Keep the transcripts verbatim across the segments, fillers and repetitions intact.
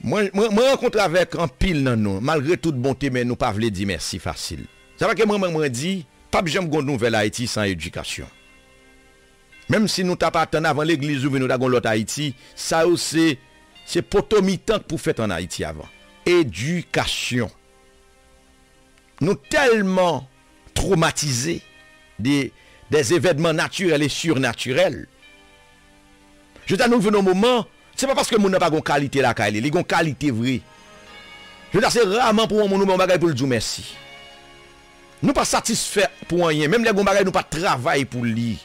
Mwen, mwen, mwen rankontre avèk anpil nan nou, malgre tout bonte, men nou pa vle di mèsi fasil. Sa fè ke mwen, mwen, mwen di, p ap janm gon nouvèl Ayiti san edikasyon. Menm si nou t ap atann avan legliz ouvri, nou ta gon lòt Ayiti, sa yo se, se poto mitan k pou fèt ann Ayiti avan. Edikasyon. Nou tèlman twomatize de, des événements naturels et surnaturels. Jodi a nou rive nan moman, se pa paske moun nan pa gon kalite lakay li, li gon kalite vre. Jodi a se raman pou yon moun ou ba yon bagay pou l di w mèsi. Nou pa satisfè pou anyen, menm lè gon bagay nou pa travay pou li.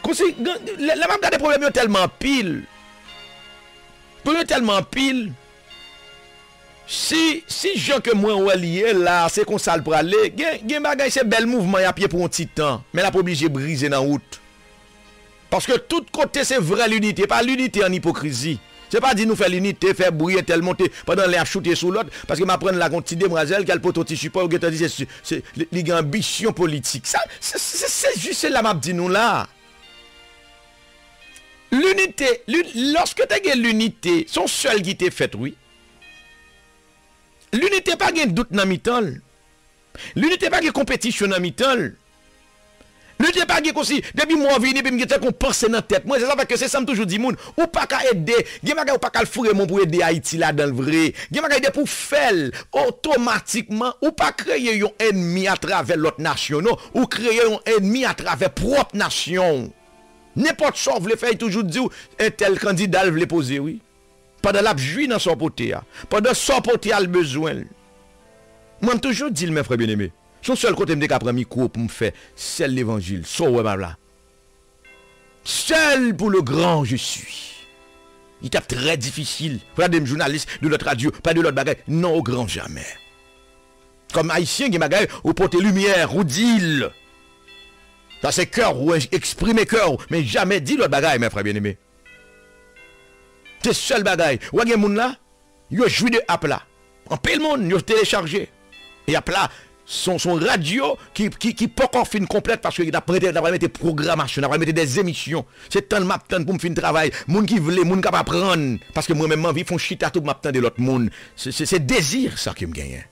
Kòmsi, gen- lè, lè m ap gade pwoblèm yo tèlman anpil, pwoblèm yo tèlman anpil, si, si jan ke mwen wè l ye la, se konsa l prale, gen, gen bagay se bèl mouvman y ap ye pou yon ti tan, men l ap oblije brize nan wout. Paske tout kote se vrè linite, pa linite an ipokrizi. Se pa di nou fè linite, fè bri, entèl monte, pandan l ap choute sou lòt, paske m aprann la gon ti demwazèl k al pote yon ti sipò, yo gentan di se, se, se, li, li gen anbisyon politik. Sa, se, se, se jis se la m ap di nou la. Linite, li, lòske te gen linite, se yon sèl ki te fèt, wi. Linite pa gen dout nan mitan l. Linite pa gen konpetisyon nan mitan l. Linite pa gen kòmsi, depi mò vini, epi m gen tankou yon panse nan tèt mwen. Se sa fè ke se sa m toujou di moun. Ou pa ka ede, gen bagay ou pa ka al foure men w pou ede Ayiti ladan l vre. Gen bagay depi w fè l, otomatikman, ou pa kreye yon ènmi atravè lòt nasyon, non. Ou kreye yon ènmi atravè pwòp nasyon w. Nenpòt sa w vle fè, y toujou di w, entèl kandida l vle poze, wi. Pandan l ap jwi nan sa w pote a. Pandan sa w pote a, l bezwen l. Mwen, m toujou di l, men frè byeneme, se yon sèl kote m te ka pran mikwo pou m fè sèl levanjil. Sa w wè m ap la. Seul pour le grand je suis. Li t ap trè difisil. Fò gade m jounalis de lòt radyo, pa de lòt bagay. Non, au grand jamais. Kòm Ayisyen, gen bagay, ou pote limyè, ou di l. Sa se kè w, ou eksprime kè w, men jamè di lòt bagay, men frè byeneme. Se sèl bagay. Ou wè gen moun la, yo jwi de app la. Anpil moun, yo telechaje. E app la, se yon, se yon radyo ki, ki, ki poko fin konplèt paske n ap mete, n ap mete pwogramasyon, n ap mete de emisyon. Se tann m ap tann pou m fin travay. Moun ki vle, moun k ap aprann. Paske mwen menm, m anvi fè yon chita tou pou m ap tande lòt moun. Se, se, se dezi sa ke m genyen.